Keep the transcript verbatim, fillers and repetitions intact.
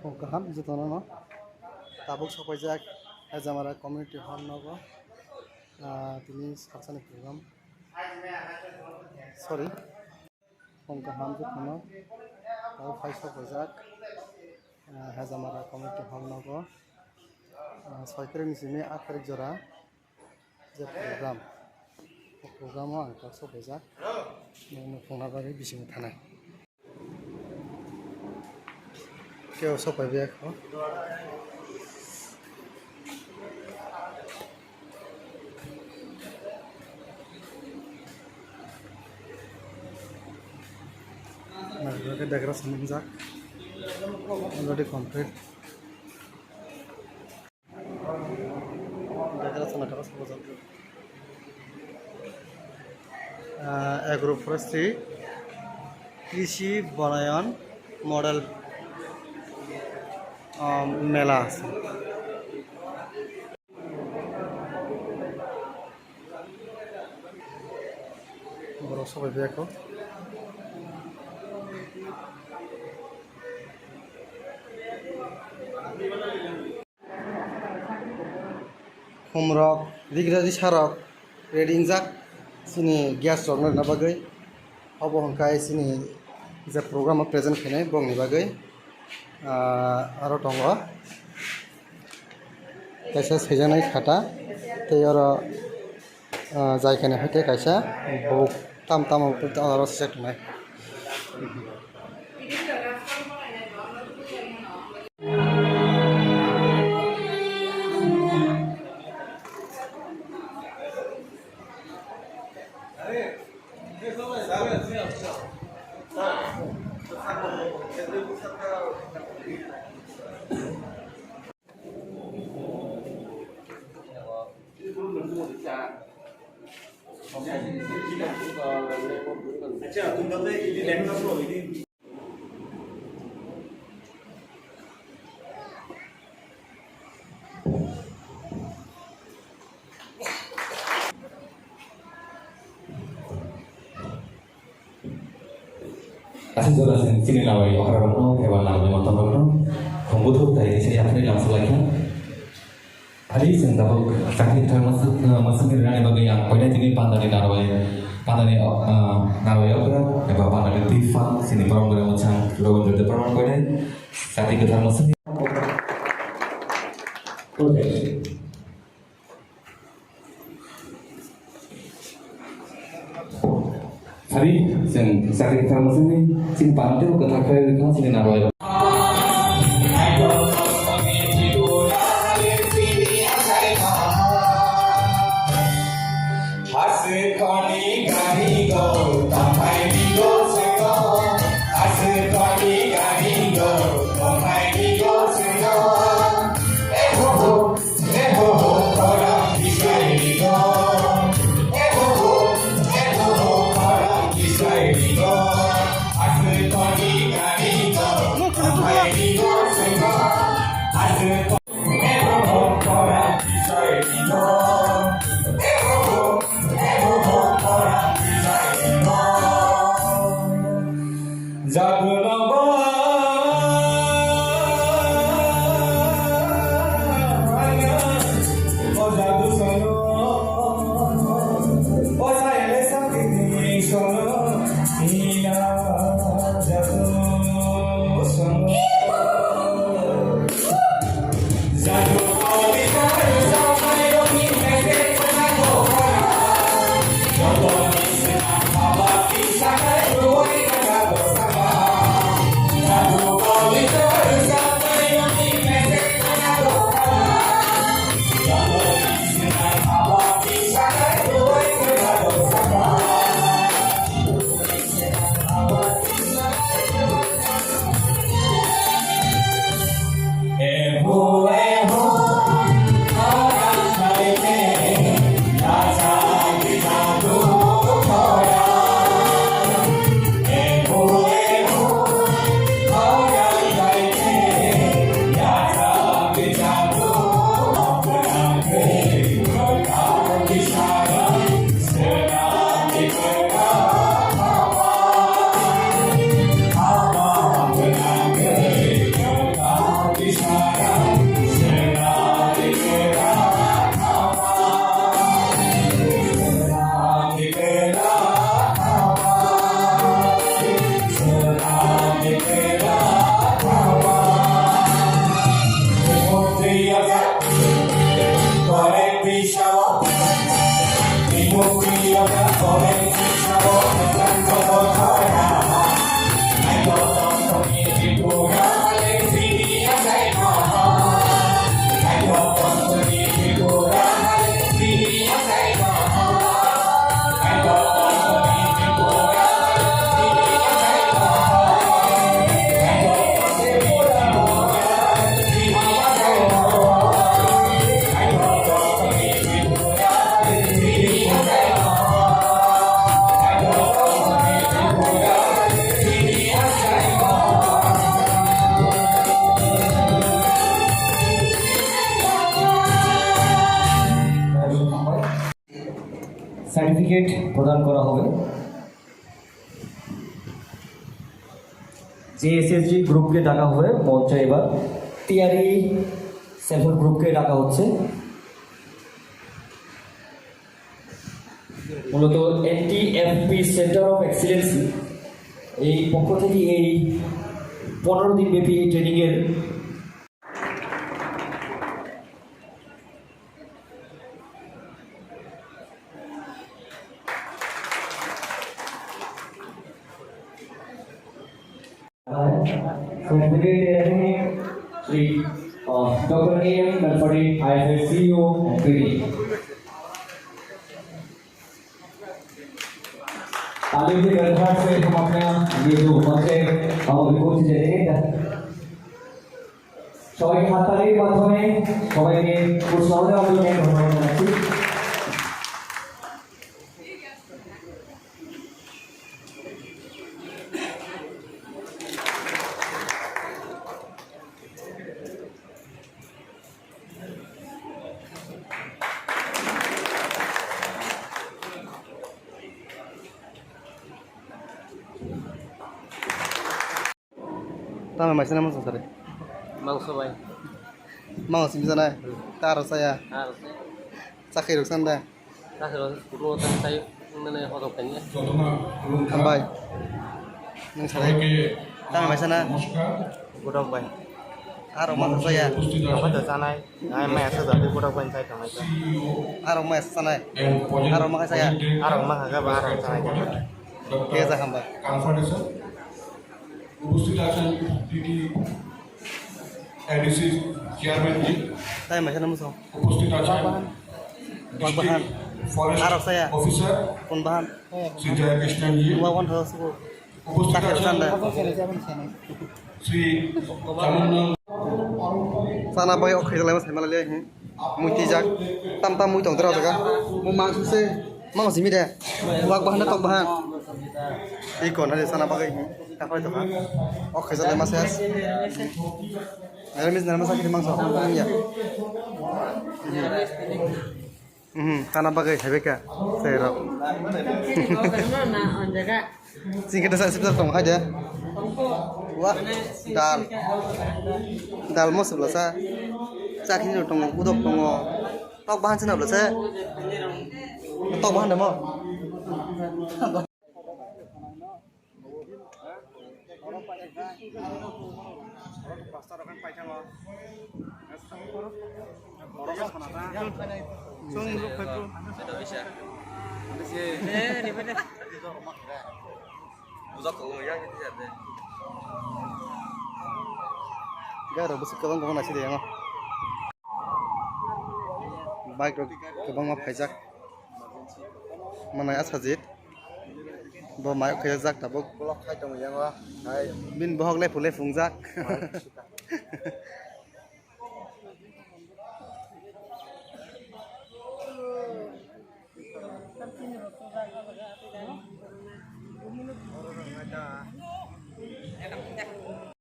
Kaham jotono no tabuk sokpaijak Hejamara community hall nogo, ah, tini salsani program, sorry, Phung kaham jotono tabuk phai sokpaijak, ah, Hejamara community hall nogo, ah, soi tarik ni simi aat tarik jora. Je program, o program o ang kok sokphaijak, nokno phungna bagwi bisingo thanai. Kebo sokphaibai kho. Decoration wngjak, already complete. Ah, Agroforestry Krishi Bonayon Model, um, Mela. Borok sobai biyakho. Khumrok, rigra risarok ready wngjak chini guest rokno rwna bagwi. Obo hwnkhe chini je program o present khainai bongni bagwi, ah, aro tongo kaisa saijaknai khata tei oro, ah, jai khainai hai khe kaisa buk tam tamo oro sijak tongnai. Aswk jora chwng chini nawai okrarokno eba nawai mantongrokno khum buthuk tei se yaphani lamsok laikha. Phari chwng tabuk chakri kwthar mwswk, mwswkni rwnani bagwi ang koinai tini pandani narwai, pandani, ah, narwai okra eba pandani twi phan chini borom gwnang mwchang Rabindra Debbarma koinai chakri kwthar mwswkni. Sari, chwng chakri kwthar mwswkni chini panti o kwthar khlai rwkha chini narwai. Certificate প্রদান করা হবে। জেএসএসজি গ্রুপকে ডাকা হবে মঞ্চে। এবার TRE self help গ্রুপকে ডাকা হচ্ছে। মূলত এনটিএফপি সেন্টার অফ এক্সিলেন্সি এই পক্ষ থেকে এই পনেরো দিন ব্যাপী এই ট্রেনিংয়ের Secretary Training, Shri, uh, Doctor A M Nalpande, I F S C E O and Training। तालियों की गड़गड़ाहट से हम अपना ये जो मंच है, हम अभी कुछ दे देंगे। সবাইকে হাততালির মাধ্যমে সবাইকে উৎসাহ দেওয়ার জন্য ধন্যবাদ জানাচ্ছি। Tamo mai sina mangsa sari. Mangsa bai. Mangsa simi sana. Taro saya. Taro saya. Chakri rok sanda. Chakri rok kutu tan sai nene hodok tanya. Hambai. Nang sari. Tamo mai sana. Godok bai. Aro mangsa saya. Apa tu sanai? Ai mai asa jadi godok bai sai tamo. Aro mai sanai. Aro mangsa saya. Aro mangsa ga ba aro sanai. Kesa hambai. উপস্থিত আছেন PT ADC chairman ji. Tamo mai sana muso. উপস্থিত আছেন Bagbahan. District Forest Arok saya. Officer Pon bahan. Sri Jayakrishan ji। Dua wan thos ko. উপস্থিত আছেন শ্রী Chamunda. Sana bagwi o khaijak lai ma sai ma lai le, hmm. Mui twijak. Tam tam mui tong tra jaga. Mo mangsa se. Mangsa simi de. Bagbahan na tokbahan. Iko na de sana bagwi, hmm. Takhoi tokha. O khaijak lai ma se. Naramis naramis sakit mangsa. Ya. Mhm, tana bagwi hai bai kha, sai rok. Chini khe tesa sipsa tong hai de. Wah, dal. Dal mo sibla sa. Chakni rok tongo, udok tongo. Tok bahan chana bla sa. Tok bahan de mo. Garo bwswk kwbang kwbang naisidi yango. Bike rok kwbangma phaijak. Manai Asajit. Bo mayok khe jak tabuk. Block khai tongo yango. Hai. Bini bohok le phule phungjak.